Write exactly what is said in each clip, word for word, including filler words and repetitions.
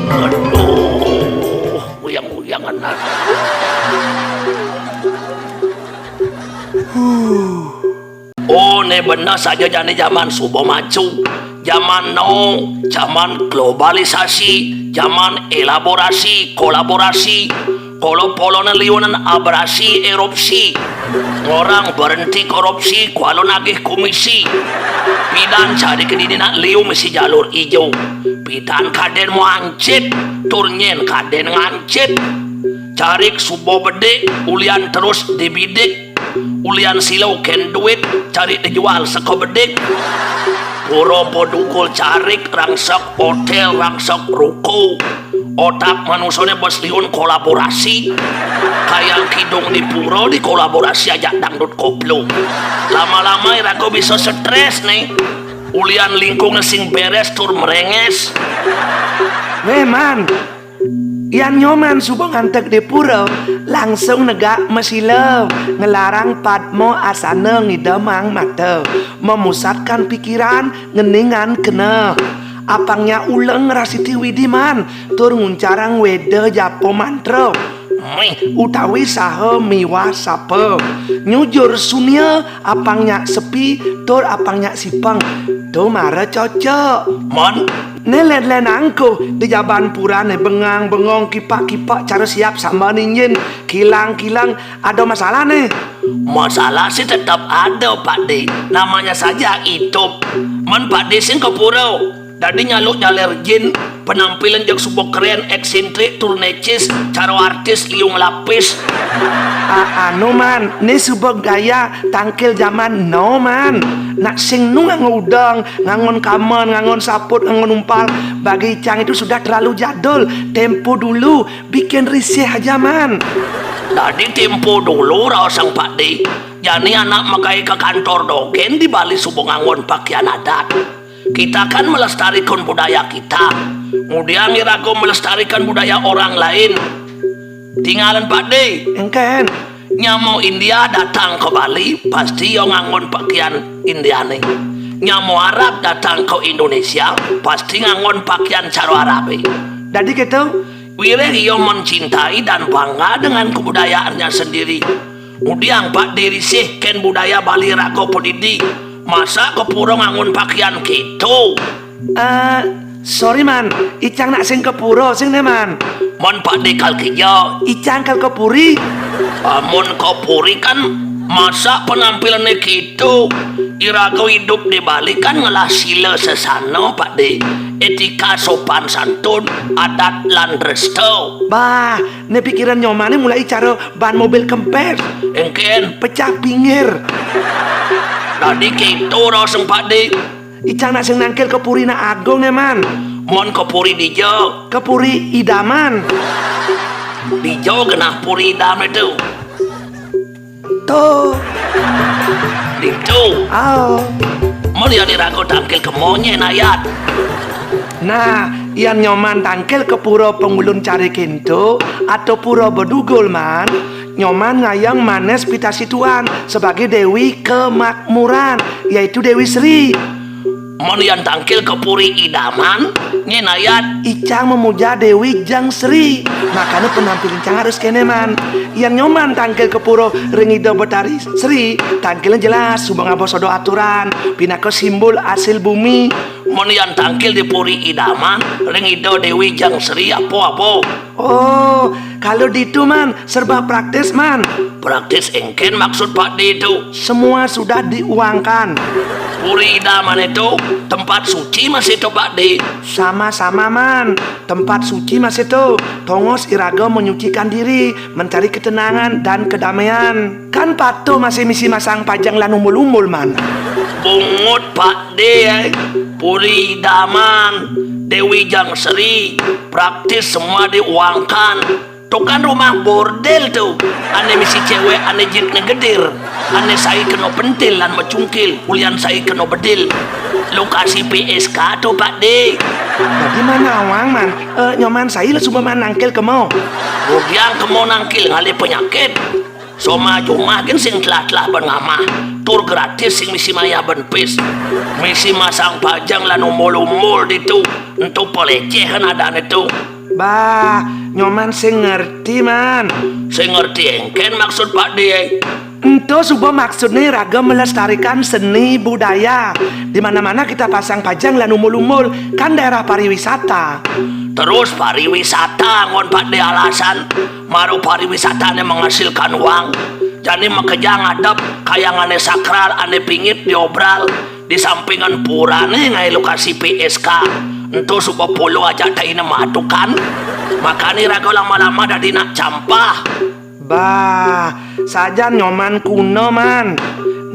Aduh, uyang-uyangan. Oh, né bener saja jani jaman suba maju. Jaman now, jaman globalisasi, jaman elaborasi, kolaborasi. Kala-palané liunan abrasi, erupsi. Ngorang berhenti korupsi, kuala nagih komisi. Pidan cari kedidi nak liu misi jalur ijo. Pidan kadén mau ancit, tur nyén kadén ngancit. Carik suba bedik, ulian terus dibidik. Ulian sila kén duit, carik dijual seka bedik. Pura Bedugul carik rangsek hotél, rangsek ruko. Otak manusané bes liun kolaborasi. Kayang kidung di pura dikolaborasi ajak dangdut koplo. Lama-lama iraga bisa stres né. Ulian lingkungan sing beres tur merenges. Wéh, Man. Yan Nyoman suba nganteg di pura, langsung negak masila, nglarang padma asana ngidemang mata, memusatkan pikiran, ngeningan kena. Apang nyak uleng ngrasiti Widi, Man, tur nguncarang wéda japa mantra. Mih utawi saha miwah sapa. Nyujur sunia, apang nyak sepi, tur apang nyak sipeng. To mara cocok. Mon. Né lén-lén angkuh di jaban purané bengang-bengong, kipak-kipak cara siap samba ninjin, kilang-kilang, ada masalah né? Masalah sih tetap ada, Pak Dé. Namanya saja hidup. Mon Pak Dé sing ka pura, dadi nyaluk nyaler jin, penampilan jeg suba kerén, eksentrik, tur necis, cara artis liu ngelapis. A-, anu, Man, né suba gaya tangkil jaman now, Man. Nak sing nu nganggo udeng, nganggon kamen, nganggon saput, nganggon umpal. Bagi icang itu sudah terlalu jadul. Tempo dulu, bikin risih aja, Man. Dadi tempo dulu, raosang Pak Dé. Jani anak magaé ka kantor dogén di Bali suba nganggon pakian adat. Kita kan melestarikan budaya kita. Ngudiang iraga melestarikan budaya orang lain. Tingalan Pak Dé. Engkén. Nyama India datang ka Bali, pasti ia nganggon pakian Indiané. Nyama Arab datang ka Indonesia, pasti nganggon pakian cara Arabé. Dadi kéto? Wiréh ia mencintai dan bangga dengan kebudayaannya sendiri. Ngudiang Pak Dé risih kén budaya Bali raga padidi. Masa ka pura nganggon pakian kéto? Eh, sorry, Man. Icang nak sing ka pura, sing né, Man. Mon Pak Dé kal kija? Icang kal ka puri. Amun ka puri kan, masa penampilané kéto? Iraga idup di Bali kan ngelah sila sesana, Pak Dé. Etika, sopan santun, adat lan dresta. Bah, né pikiran Nyomané mulai cara ban mobil kempes. Engkén. Pecah pinggir. Dadi kéto raosang Pak Dé. Icang nak sing nangkil ka puri nak agung né, Man. Mon ka puri dija? Ka puri idaman. Dija genah puri idam itu? To. Ditu. Ao. Mun yan iraga tangkil ka monyén ayat. Nah, yan Nyoman tangkil ka pura Pangulun Cari Kénto atau pura Bedugul, Man, Nyoman ngayang manés pitasi tuan sebagai Déwi Kemakmuran, yaitu Déwi Sri. Mon yan tangkil ka puri idaman, nyén ayat? Icang mamuja Déwi Jang Sri. Makané penampilan icang harus kéné, Man. Yan Nyoman tangkil ka pura ring Ida Betari Sri, tangkilné jelas, suba ngaba sodo aturan, pinaka simbol asil bumi. Mon yan tangkil di puri idaman, ring Ida Déwi Jang Sri, apa-apa? Oh, kalau ditu, Man, serba praktis, Man. Praktis éngkén maksud Pak Dé itu? Semua sudah diuangkan. Puri idaman itu tempat suci masih itu, Pak Dé? Sama-sama, Man. Tempat suci masih itu. Tongos iraga menyucikan diri, mencari ketenangan dan kedamaian. Kan patuh masih misi masang pajang lan umbul-umbul, Man. Bungut, Pak Dé, eh. Puri idaman, Déwi Jang Sri, praktis semua diuangkan. Tuh kan rumah bordil tuh. Ané misi céwék, ané jitné gedir. Ané sai kena pentil lan macungkil, ulian sai kena bedil. Lokasi P S K tuh, Pak Dé. Dadi Man nawang, Man. Eh, Nyoman sai la suba Man nangkil kema? Rugiang kema nangkil ngalih penyakit. Soma jumah gén sing telah-telah ban ngamah. Tur gratis sing misi mayah ban pis. Misi masang pajang lan umbul-umbul ditu. Ento pelecehang adané to. Bah, Nyoman sing ngerti, Man. Sing ngerti éngkén maksud Pak Dé? Ento suba maksudné raga melestarikan seni budaya. Di mana-mana kita pasang pajang lan umbul-umbul, kan daerah pariwisata. Terus pariwisata anggon Pak Dé alasan, mara pariwisatané menghasilkan uang. Jani makejang ngadep kayangané sakral ané pingit diobral, di sampingan purané ngaé lokasi P S K. Ento suba polo ajak tainé matukan. Makané raga lama-lama dadi nak campah. Bah, sajan Nyoman kuna, Man.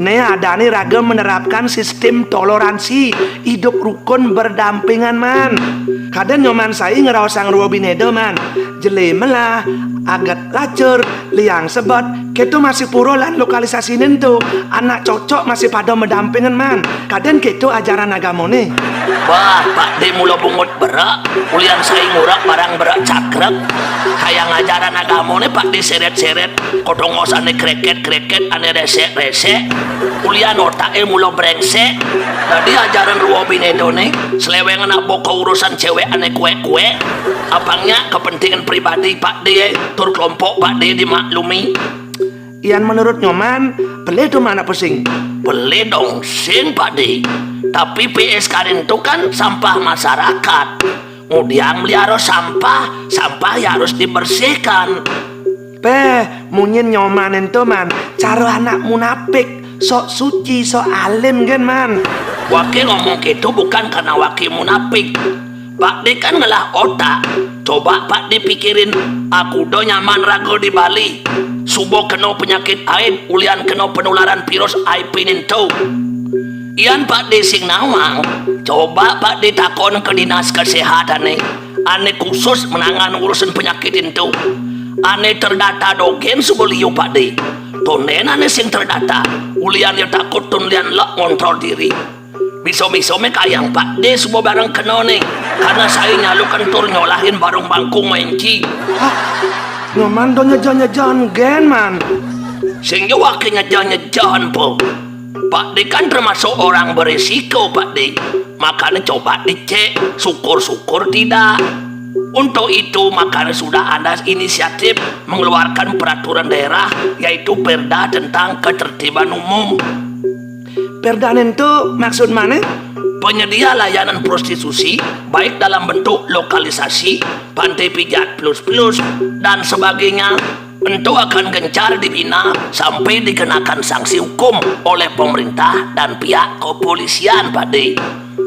Né adané raga menerapkan sistem toleransi, idup rukun berdampingan, Man. Kadén Nyoman sai ngraosang rua binéda, Man. Jelé melah, aget lacur, liang sebet, kéto masih pura lan lokalisasiné ento. Anak cocok masih pada medampingan, Man. Kadén kéto ajaran agamané. Bah, Pak Dé mula bungut berak, ulian sai ngurek barang berak cakrek. Kayang ajaran agamané Pak Dé seret-seret, kotongos ané kreket-kreket, ané resek-resek. Ulian otaké mula brengsek. Dadi ajaran rua binédané, selewengan aba ka urusan céwék ané kuek-kuek. Apang nyak kepentingan pribadi Pak Dé, tur kelompok Pak Dé dimaklumi. Yan menurut Nyoman, pelih to Man apa sing? Pelih dong sing, Pak Dé. Tapi P S K ento kan sampah masyarakat. Ngudiang meliara sampah, sampah ya harus dibersihkan. Péh, munyin Nyoman ento, Man, cara anak munafik, sok suci, sok alim gén, Man. Waké ngomong kéto bukan karena waké munafik. Pak Dé kan ngelah otak. Coba Pak Dé pikirin, akuda nyaman raga di Bali. Suba kena penyakit AIDS, ulian kena penularan virus I P ento. Yan Pak Dé sing nawang, coba Pak Dé takon ka dinas kesehatané, ané khusus menangan urusan penyakit ento. Ané terdata dogén suba liu, Pak Dé. Tondén ané sing terdata, ulian ya takut tondén lek ngontrol diri. Bisa-bisa mé kayang Pak Dé suba bareng kenané. Karena sai nyalukan tur nyolahin barung bangkung main ci. Hah? Nyoman da nyeja-nyejain gén, Man. Sing ja waké nyeja-nyejain, Po. Pak Dé kan termasuk orang berisiko, Pak Dé. Makanya coba dicek, syukur-syukur tidak. Untuk itu, makanya sudah ada inisiatif mengeluarkan peraturan daerah, yaitu Perda tentang ketertiban umum. Perda nento maksud mané? Penyedia layanan prostitusi, baik dalam bentuk lokalisasi, pantai pijat plus-plus, dan sebagainya, ento akan gencar dibina sampai dikenakan sanksi hukum oleh pemerintah dan pihak kepolisian, Pak Dé.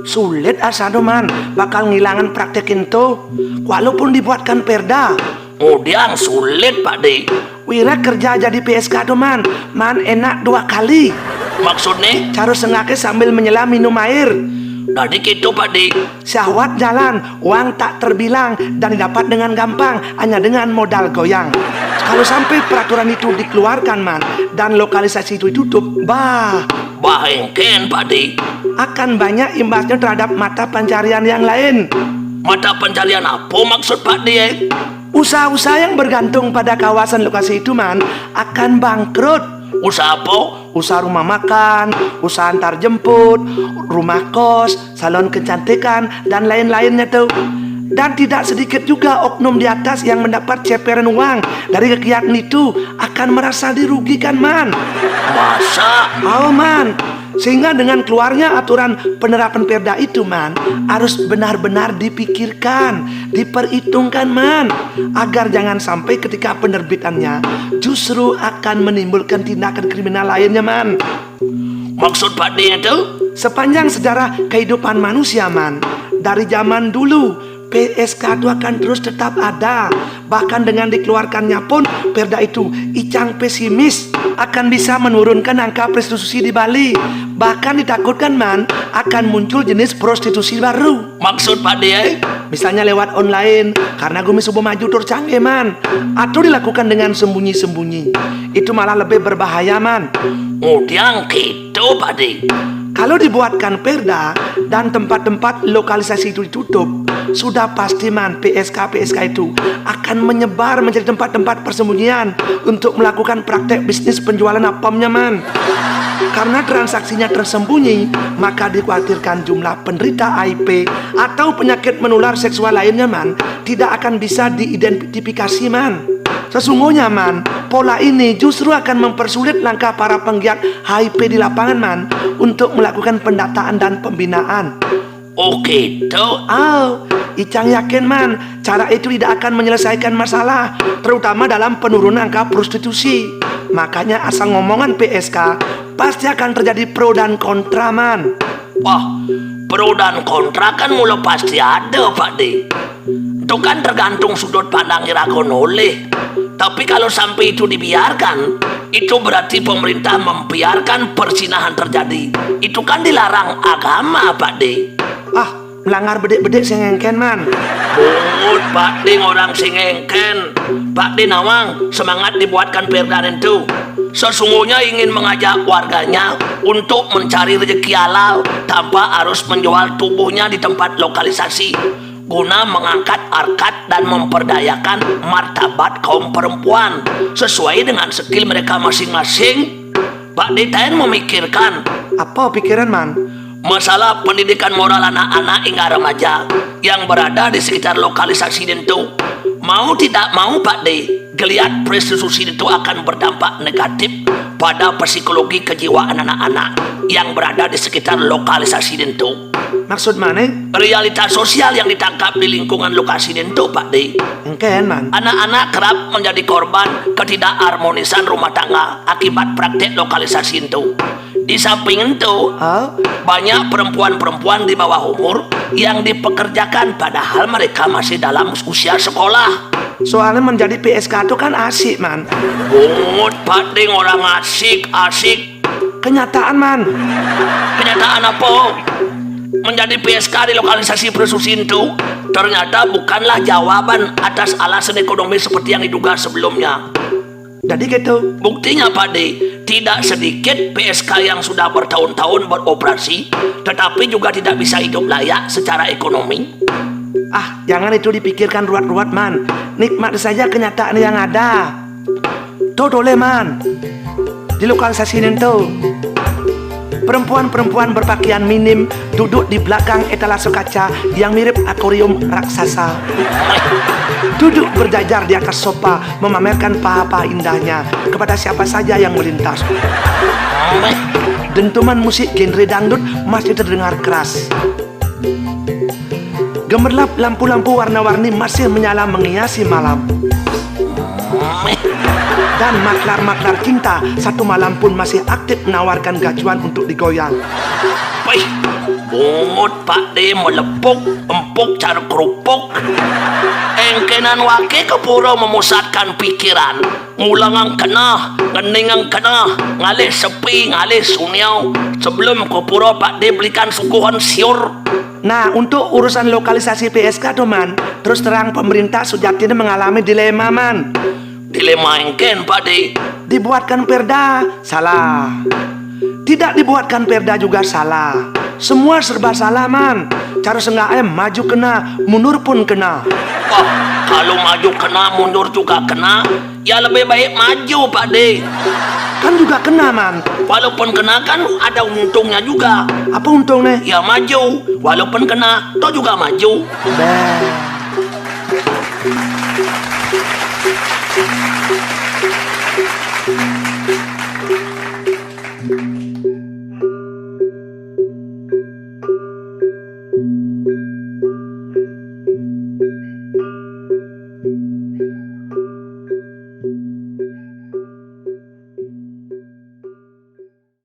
Sulit asano, Man, bakal ngilangan praktek ento, walaupun dibuatkan perda. Ngudiang sulit, Pak Dé. Wira kerja jadi P S K to, Man, Man enak dua kali. Maksudné? Cara sengaké sambil menyelam minum air. Dadi kéto, Pak Dé. Syahwat jalan, uang tak terbilang, dan didapat dengan gampang, hanya dengan modal goyang. Kalau sampai peraturan itu dikeluarkan, Man, dan lokalisasi itu ditutup, bah. Bah éngkén, Pak Dé. Akan banyak imbasnya terhadap mata pencarian yang lain. Mata pencarian apa maksud Pak Dé? Usaha-usaha yang bergantung pada kawasan lokasi itu, Man, akan bangkrut. Usaha apa? Usaha rumah makan, usaha antar jemput, rumah kos, salon kecantikan, dan lain-lainnya tuh. Dan tidak sedikit juga oknum di atas yang mendapat ceperan uang dari kegiatan itu akan merasa dirugikan, Man. Masa? Oh, Man. Sehingga dengan keluarnya aturan penerapan perda itu, Man, harus benar-benar dipikirkan, diperhitungkan, Man, agar jangan sampai ketika penerbitannya justru akan menimbulkan tindakan kriminal lainnya, Man. Maksud Pak D itu? Sepanjang sejarah kehidupan manusia, Man, dari zaman dulu, P S K itu akan terus tetap ada. Bahkan dengan dikeluarkannya pun perda itu, Icang pesimis akan bisa menurunkan angka prostitusi di Bali. Bahkan ditakutkan, Man, akan muncul jenis prostitusi baru. Maksud Pak D, eh? Misalnya lewat online, karena gumi subuh maju tur canggih, Man. Atau dilakukan dengan sembunyi-sembunyi. Itu malah lebih berbahaya, Man. Ngudiang gitu, Pak D. Kalau dibuatkan perda dan tempat-tempat lokalisasi itu ditutup, sudah pasti, Man, P S K P S K itu akan menyebar menjadi tempat-tempat persembunyian untuk melakukan praktek bisnis penjualan apamnya, Man. Karena transaksinya tersembunyi, maka dikhawatirkan jumlah penderita H I V atau penyakit menular seksual lainnya, Man, tidak akan bisa diidentifikasi, Man. Sesungguhnya, Man, pola ini justru akan mempersulit langkah para penggiat H I V di lapangan, Man, untuk melakukan pendataan dan pembinaan. Oke, tuh. Oh, Icang yakin, Man, cara itu tidak akan menyelesaikan masalah, terutama dalam penurunan angka prostitusi. Makanya asal ngomongan P S K, pasti akan terjadi pro dan kontra, Man. Wah, pro dan kontra kan mula pasti ada, Pak D. Itu kan tergantung sudut pandang iraga nolih. Tapi kalau sampai itu dibiarkan, itu berarti pemerintah membiarkan perzinahan terjadi. Itu kan dilarang agama, Pak D. Ah, melanggar bedik-bedik sing engken, Man. Bungut, Pak D, orang sing engken. Pak D nawang semangat dibuatkan perda itu. Sesungguhnya ingin mengajak warganya untuk mencari rezeki halal tanpa harus menjual tubuhnya di tempat lokalisasi, guna mengangkat harkat dan memperdayakan martabat kaum perempuan sesuai dengan skill mereka masing-masing. Pak D tain memikirkan. Apa pikiran, Man? Masalah pendidikan moral anak-anak hingga remaja yang berada di sekitar lokalisasi itu. Mau tidak mau, Pak D, geliat prostitusi itu akan berdampak negatif pada psikologi kejiwaan anak-anak yang berada di sekitar lokalisasi itu. Maksud mana? Realita sosial yang ditangkap di lingkungan lokasi itu, Pak D. Engken, Man. Anak-anak kerap menjadi korban ketidakharmonisan rumah tangga akibat praktek lokalisasi itu. Di samping itu, oh, banyak perempuan-perempuan di bawah umur yang dipekerjakan padahal mereka masih dalam usia sekolah. Soalnya menjadi P S K itu kan asik, Man. Bungut, Pak D, orang asik, asik. Kenyataan, Man. Kenyataan apa? Menjadi P S K di lokalisasi prostitusi itu ternyata bukanlah jawaban atas alasan ekonomi seperti yang diduga sebelumnya. Jadi gitu. Buktinya, Pak D, tidak sedikit P S K yang sudah bertahun-tahun beroperasi, tetapi juga tidak bisa hidup layak secara ekonomi. Ah, jangan itu dipikirkan ruwet-ruwet, Man. Nikmati saja kenyataan yang ada. Tuh, toleh, Man. Di lokalisasi itu, perempuan-perempuan berpakaian minim duduk di belakang etalase kaca yang mirip akuarium raksasa. Duduk berjajar di atas sofa, memamerkan paha-paha indahnya kepada siapa saja yang melintas. Dentuman musik genre dangdut masih terdengar keras. Gemerlap lampu-lampu warna-warni masih menyala menghiasi malam. Dan maklar-maklar cinta satu malam pun masih aktif menawarkan gacuan untuk digoyang. Wih, bungut, Pak D, melepuk, empuk cara kerupuk. Engkenan wake ke pura memusatkan pikiran. Ngulangang keneh, ngeningang keneh, ngalih sepi, ngalih sunyiau. Sebelum ke pura, Pak D belikan suguhan siur. Nah, untuk urusan lokalisasi P S K tuh, Man, terus terang pemerintah sejatinya mengalami dilema, Man. Dilema engken, Pak D. Dibuatkan perda, salah. Tidak dibuatkan perda juga salah. Semua serba salah, Man. Cara seenggak ae maju kena, mundur pun kena. Wah, kalau maju kena, mundur juga kena, ya lebih baik maju, Pak De. Kan juga kena, Man. Walaupun kena kan ada untungnya juga. Apa untungnya? Ya maju, walaupun kena, toh juga maju. Beh.